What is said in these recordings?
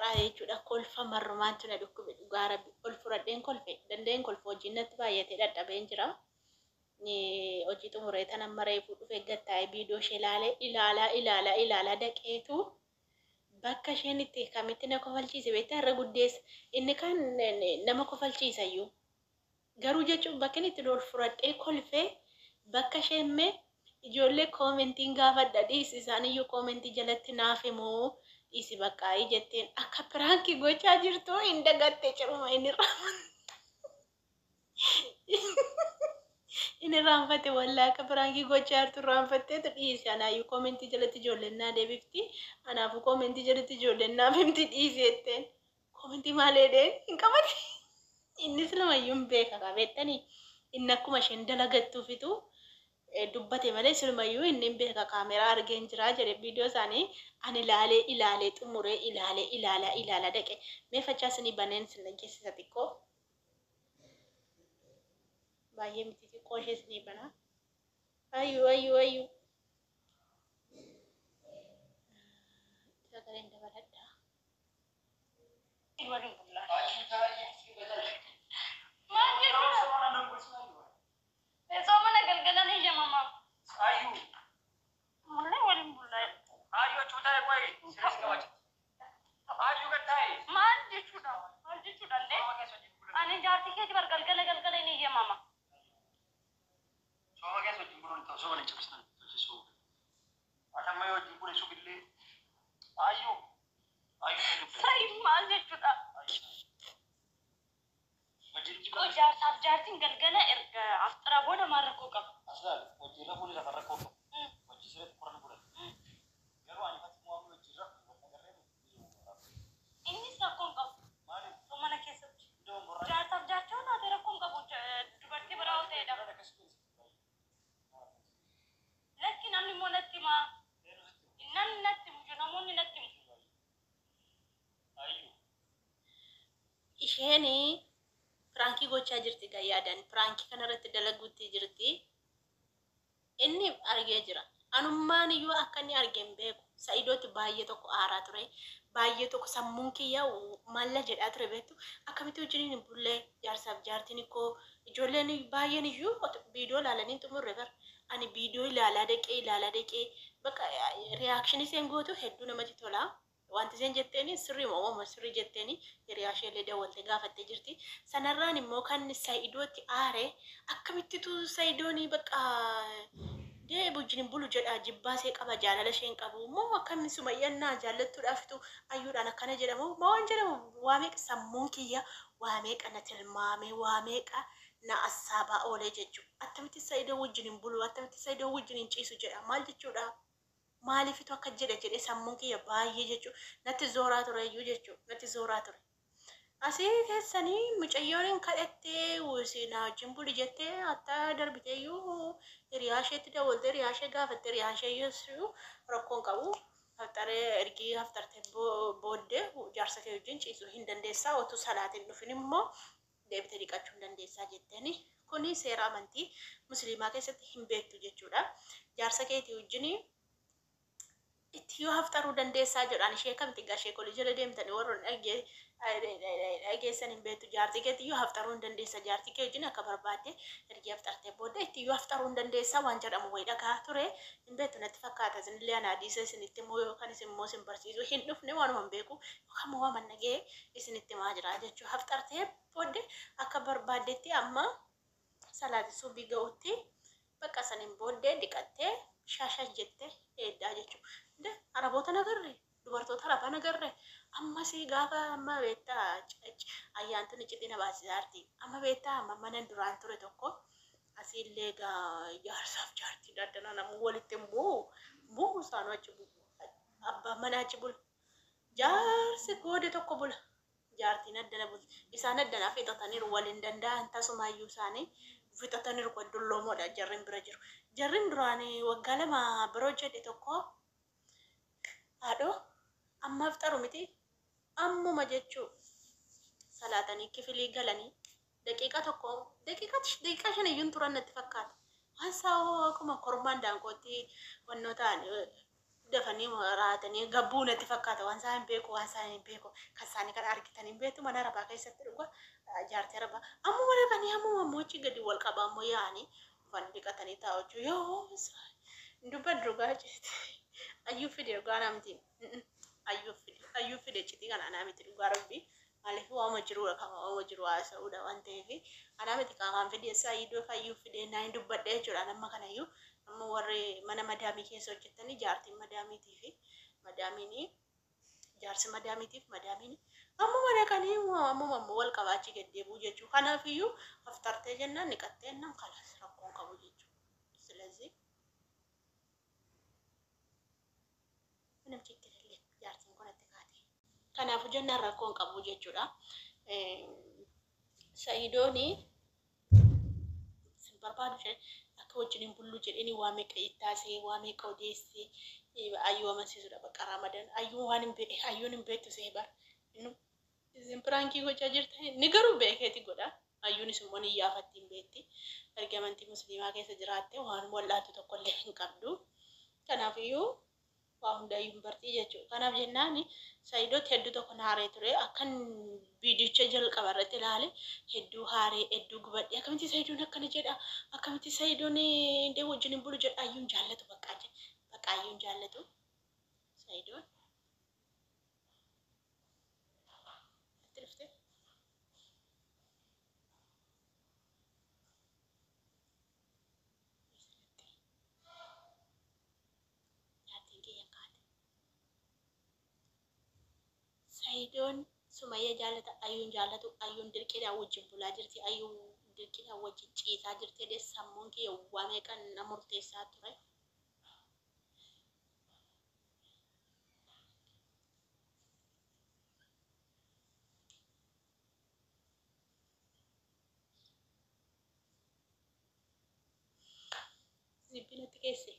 Har'aa jechuudha kolfa marrumaantu na dhukkube dhugaa rabbi ol fudhadheen kolfe danda'een kolfa hojiin natti baay'atee dhadhabeen jira. Hojii xumuree tan amma reefuu dhufee gad taa'ee viidiyoo ishee ilaalee ilaalaa ilaalaa ilaalaa daqeetu bakka isheen itti kamitti na kofalchiise beektaa irra guddeessa inni kaan nama kofalchiisa iyyuu. Garuu jechuun bakkin itti ol furadhee kolfee bakka isheen mee ijoollee koomentiin gaafadha dhiisi isaaniyyuu koomentii jalatti naaf himu dhiisi baqqaa'ii jetteen akka piraankii gochaa jirtu hin dagatte ciruma inni inni irraanfate wallaa akka piraankii gochaa jirtu irraanfatteetu dhiisi anaayyuu koomentii jalatti ijoolleen naa deebifti anaafuu koomentii jalatti ijoolleen naaf himti dhiisi jetteen Komentii maal eedheen hin qabate. Inni silumayyuu hin beeka kaa beektanii. Inni akkuma isheen dalagattuufitu dubbate malee silumayyuu inni hin beeka kaameraa argeen jira jedhe viidiyoo isaanii ani ilaalee ilaalee xumuree ilaalee ilaalaa ilaalaa dhaqe. Mee fachaa isinii baneen isin dhageessisa xiqqoo. Baay'ee miti xiqqoo ishee isinii banaa. Ayyuu ayyuu ayyuu. Sagaleen dabaladha. Waliin bullaa. Maal jechuudha? Soomana galgala ni eeyyamama. Mullee waliin bullaa. Maal jechuudha? Maal jechuudha illee? Ani jaartii keeti bar galgala galgala ni eeyyamama. Sa'i maal jechuudha? Qoy jaarsaaf jaartiin galgala erga afxiraa booda maal rakkoo qaba? Innis rakkoo hin qabu. Mana keessatti. Jaarsaaf jaartii yoo taate rakkoo hin qabu. Dubartii biraa yoo ta'edha. Lakki namni immoo natti himaa. Namni natti himu jiru namoonni natti himu. Isheen piraankii gochaa jirti egaa yaadan piraankii kanarratti dalaguutti jirti. Inni argee jira. Anummaan iyyuu akka inni arge hin beeku. Sa'idootti baay'ee tokko aaraa ture. Baay'ee tokko sammuun kiyya maalla jedhaa ture beektu. Akkamitti wajjiniin hin bullee jaarsaaf jaartiin koo ijoolleen baay'een iyyuu viidiyoo ilaalanii hin xumurre bar. Ani viidiyoo ilaalaa dhaqee ilaalaa dhaqee bakka reaction isheen gootu hedduu namatti tola. Wanti isheen jetteeni sirrii moo moo sirrii jetteeni hiriyaa ishee illee dawwalte gaafattee jirti. Sanarraan immoo kan Sa'idootti aare akkamittitu Sa'idooni bakka deebi wajjin hin bulu jedha jibbaa ishee qaba jaalala ishee hin qabu moo akkami Sumayyaan naa jaallattuudhaafitu ayyuudhaan akkana jedhamu moo waan jedhamu waa meeqa sammuun kiyya waa meeqa na tilmaame waa meeqa na assaabaa oolee jechuudha. Attamitti Sa'idoo wajjin hin bulu attamitti Sa'idoo wajjin hin ciisu jedha maal jechuudha? Maaliifitu akka jedha jedhee sammuun kiyya baay'ee jechuu natti zooraa tureyyuu jechuu natti zooraa ture. Asii keessanii mucayyoon hin kadhattee si na wajjin buli jettee hatta darbiteeyyuu hiriyaa isheetti dawwaltee hiriyaa ishee gaafattee hiriyaan ishee iyyuu rakkoo hin qabu. Hafxaree ergii hafxartee booddee jaarsa kee wajjin ciisuu hin dandeessaa otuu salaatiin dhufin immoo deebitee dhiqachuu hin dandeessaa jetteeni. Kuni seera amantii musliimaa keessatti hin beektu jechuudha. Jaarsa keetii wajjin itti yoo hafxaruu dandeessaa jedhaan ishee kamti egaa ishee kolii jala deemtanii warroon dhageessan hin beektu. Jaartii keetii yoo hafxaruu hin dandeessa jaartii kee wajjin akka barbaadde ergii hafxartee booda itti yoo hafxaruu hin dandeessaa waan jedhamu wayi dhagaa ture hin beektu natti fakkaata. Isinillee ana hadiisa isinitti immoo yookaan isin immoo isin barsiisuu hin dhufne waanuma hin beeku yookaan immoo waan dhagee isinitti himaa jira jechuudha. Hafxartee booddee akka barbaaddetti amma salaati subii ga'utti bakka saniin booddee dhiqattee shaashash jettee eeddaa jechuudha. Inde Araboota nagarre dubartoota Arabaa nagarre ammasii gaafa amma beektaa ayyaantuun iccitii na baasisaarti. Amma beektaa amma mana duraan ture tokko asiillee egaa jaarsaaf jaartii daddana namuu walitti hin bu'u bu'u isaanuu achi bu'u abbaan manaa achi bula jaarsi goode tokko bula. Jaartiin addana bulti. Isaan addana fixataniiru wal hin danda'an tasumaayyuu isaanii fixataniiru kan dulloomoodha jarrin bira jiru. Jarrin duraan waggaa 2 bira hojjedhe tokko haadhoo amma afxaru miti ammuma jechuu salaatanii kifilii galanii daqiiqaa tokko daqiiqaa daqiiqaa 5 iyyuu hin turan natti fakkaata. Waan isaa akkuma kormaan daanqootti wannoo ta'an Dafanii raatanii gabbuu natti fakkaata waan isaan hin beeku waan isaan hin beeku kan isaanii kan argitan hin beektu mana arabaa keessatti dhuga jaartii arabaa ammuma dafanii ammuma ammoo achi gadi wal qabaa ammoo yaa'anii dhufanii dhiqatanii taa'u jechuudha yoo hin dubbadhu dhugaa jetti ayyuu fide dhugaa namti ayyuu fide ayyuu fide citii kana anaa miti dhugaa rabbii maaliif waama jiruudha kan waama jiru haasa'uudha waan ta'eef anaa miti qaamaan fide saayidoo ayyuu fide naa hin dubbadhe jechuudha nama kanayyuu Amma warri mana madaamii keessa hojjettanii jaartiin madaamiitii fi madaamiin jaarsi madaamiitiif madaamiin ammuma dhaqanii ammuma ammoo wal qabaa achi gad deebi'u jechuudha. Kanaafiyyuu aftartee jennaan niqattee jennaan kalas rakkoon qabu jechuudha. Silazii ምንም ችግር የለም jaartiin kun itti kaate. Kanaafuu jennaan rakkoon qabu jechuudha. Sa'idooni sin barbaadu jedhe akka wajjin hin bullu jedheni waa meeqa ittaasee waa meeqa odeessee ayyuu amansiisudha bakka Ramadan ayyuu waan hin beekne ayyuun hin beektu see bar isin piraankii gochaa jirta ni garuu beekeeti godha ayyuunis immoo ni yaafatti hin beekti erga amantii musliimaa keessa jiraatte waan wal'aantu tokkollee hin qabdu kanaafiyyuu waa hundayyuu hin bartii jechuudha. Kanaaf jennaan Sa'idotti hedduu tokko na haaree ture. Akkan viidiyicha jalqaba irratti ilaale hedduu haaree hedduu gubadhe. Akkamitti Sa'idoon akkana jedha? Akkamitti Sa'idoon indee wajjin hin bulu jedha? Ayyuun jaallatu baqqaa jedhe. Baqqaa ayyuun jaallatu Sa'idoon. Itti dhufte. Jaartiin kiyya kaate. Sayidoon Sumayya jaalata Ayyuun jaallatu Ayyuun dirqiidhaan wajjin bulaa jirti Ayyuun dirqiidhaan wajjin ciisaa jirti jedhee sammuun kiyya waa meeqan na murteessaa ture. Zibbi natti keesse.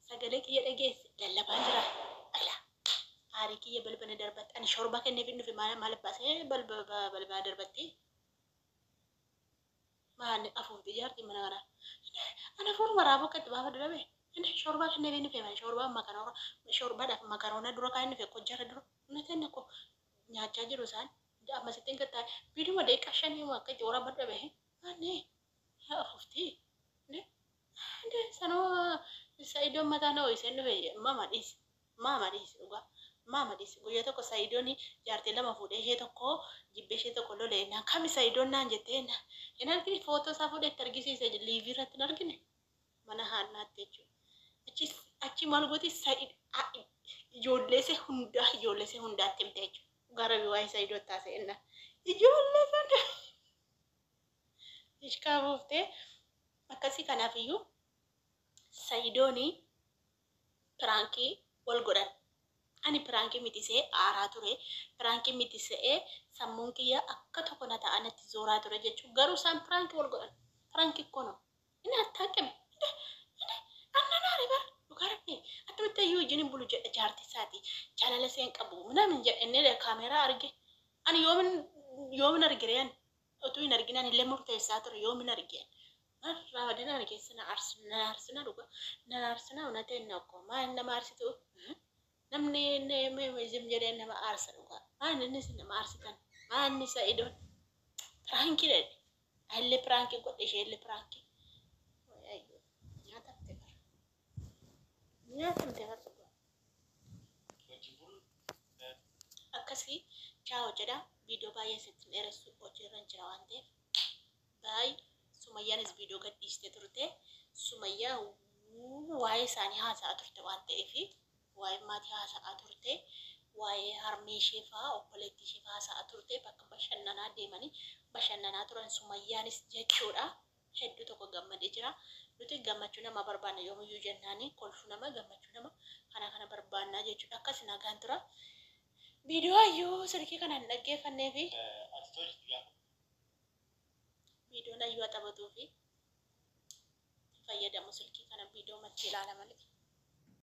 Sagalee kiyya dhageesse lallabaan jira. Ala aarii kiyya balbana darbatte. Ani shorbaa kenneef hin dhufe maal maal baasee balbana darbatte. Maal afuufti jaarti mana kana. Ana fuuluma raafuu akka itti baafadhu dhabe. Inni shorbaa kenneef hin dhufe maal shorbaa makaroona shorbaadhaaf makaroona dura kaa'ee dhufe kojjara dura. Unateen akkoo nyaachaa jiru isaan. Amma sitti hin gattaa'e. Biiduma daqiiqaa shanii akka itti waraabadhu dhabe. Maanni afuufti. Sanoo Sa'idoon mataa na ho'isee dhufe mama dhiisi. Mama dhiisi dhugaa. Mama dhiisi. Guyyaa tokko Sa'idoon jaartii lama fuudhee ishee tokko jibbee ishee tokko lolee naan kami Sa'idoon naan jettee hin argine footoo isaa fuudhee itti argisiise liivii irratti hin argine mana haannaatti jechuudha. Achi achi maal gooti Sa'id ijoollee hundaa ijoollee hundaatti himte jechuudha. Gara waa'ee Sa'idoo taasise ijoollee hundaa ishkaa buuftee akkasii kanaafiyyuu Sa'idooni piraankii wal godhan. Ani piraankii miti se'ee aaraa ture. Piraankii miti se'ee sammuun kiyya akka tokko na ta'a natti zooraa ture jechuudha. Garuu isaan piraankii wal godhan. Piraankii kono. Inni attaaqime. Inni annan aare bara. Dhugaa rabbi. Attamitti ayyuu wajjin hin bulu jedha jaartii isaati. Jaalala seen qabu. Minaamin jedha inni kaameeraa arge. Ani yoomin yoomin argire ani. Utuu hin argin ani illee murteessaa ture yoomin arge. Ramadina ana keessa na aarsina na aarsina dhuga na aarsina unateen na ko maal nama aarsitu namni zim jedhee nama aarsa dhuga maal inni isin nama aarsitan maal inni sa'idoon piraankii dha illee piraankii godhe ishee illee piraankii nyaatamte bara nyaatamte bara dhuga akkasii chaawo jedha viidiyoo baay'ee sitti dheeressu hojiirra jira waan ta'eef baay'ee Sumayyaanis viidiyoo gad dhiiste turte. Sumayyaa waa'ee isaanii haasa'aa turte waan ta'eef waa'ee maatii haasa'aa turte. Waa'ee harmee ishee fa'aa obboleettii ishee fa'aa haasa'aa turte. Bakka bashannanaa deemanii bashannanaa turan Sumayyaanis jechuudha. Hedduu tokko gammadee jira. Nuti gammachuu nama barbaanna yoomiyyuu jennaani kolfuu nama gammachuu nama kana kana barbaannaa jechuudha. Akkas nagaan tura. Viidiyoo ayyuu silkii kana hin dhaggeeffannee fi Viidiyoon ayyuu taphatuu fi fayyadamu silkii kana viidiyoo machi ilaala malee.